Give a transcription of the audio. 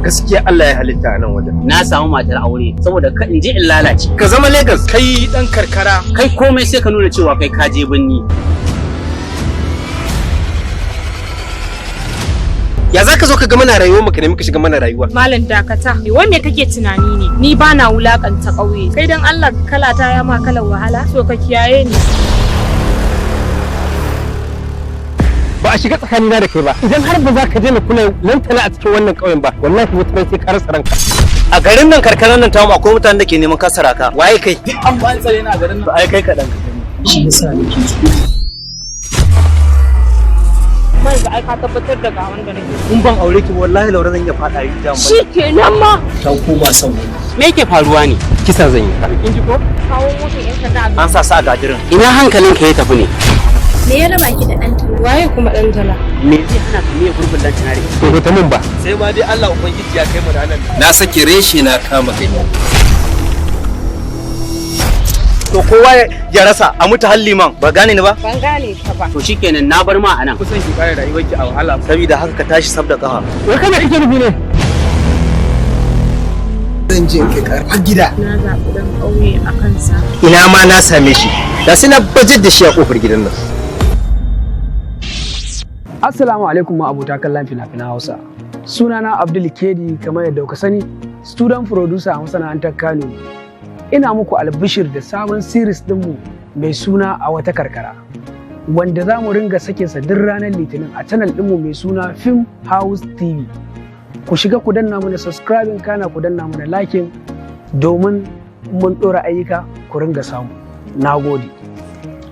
Gaskiya Allah ya halitta a nan wajen. Na samu matar aure saboda ka in je in lalace. Ka zama Lagos. Kai dan karkara. Kai komai sai ka nuna cewa kai ka je binni. Ya za ka zo ka ga mana rayuwar mu, ka nemi ka shiga mana rayuwa? Malam, dakata, wai me kake tunani ne? Ni ba na wulakanta ƙauye. Kai, dan Allah, kala ta ya ma kalar wahala, so ka kiyaye ni. Ba a shiga tsakanina da kai ba. Idan har ba za ka daina kula lantana a cikin wannan ƙauyen ba, wallahi wata sai ka rasa ranka. A garin nan, karkarar nan tamu, akwai mutanen da ke neman kasara ka. Waye kai? Duk an ba tsare na garin nan. Ai kai kaɗan ka gani. Shi yasa nake so. Mai ga ai ka tabbatar da ga wanda nake. In ban aure ki ba, wallahi Laura, zan iya faɗa rijiya. Shikenan ma. Ta koma son wani. Me yake faruwa ne? Kisa zan yi. Kin ji ko? Kawo motar yan sanda. An sa sa a gadirin. Ina hankalinka ya tafi ne? Me ya raba ki da ɗanta? Waye kuma dan tala? Me zai hana ka miye gurbin lantana da ita? To, ta mun ba. Sai ma dai Allah ubangiji ya kai mu ranar. Na saki reshe na kama gani. To, kowa ya rasa a mutu halliman ba gane ni ba. Ban gane ka ba. To shikenan, na bar ma anan. Kusan ki kare rayuwarki a wahala. Saboda haka ka tashi sabda kafa. Wai kana kake nufi ne? Zan je in kai kar har gida. Na zaɓi dan ƙauye a kansa. Ina ma na same shi. Da sai na bajar da shi a kofar gidan nan. Assalamu alaikum ma abota kallon fina-finan Hausa. Sunana Abdul Kedi, kamar yadda kuka sani, student producer a masana'antar Kano. Ina muku albishir da sabon series dinmu mai suna "A Wata Karkara", wanda za mu ringa sakinsa duk ranar Litinin a channel dinmu mai suna Film House TV. Ku shiga ku danna mana subscribing, kana ku danna mana liking, domin mun ɗora ayyuka ku ringa samu. Na gode.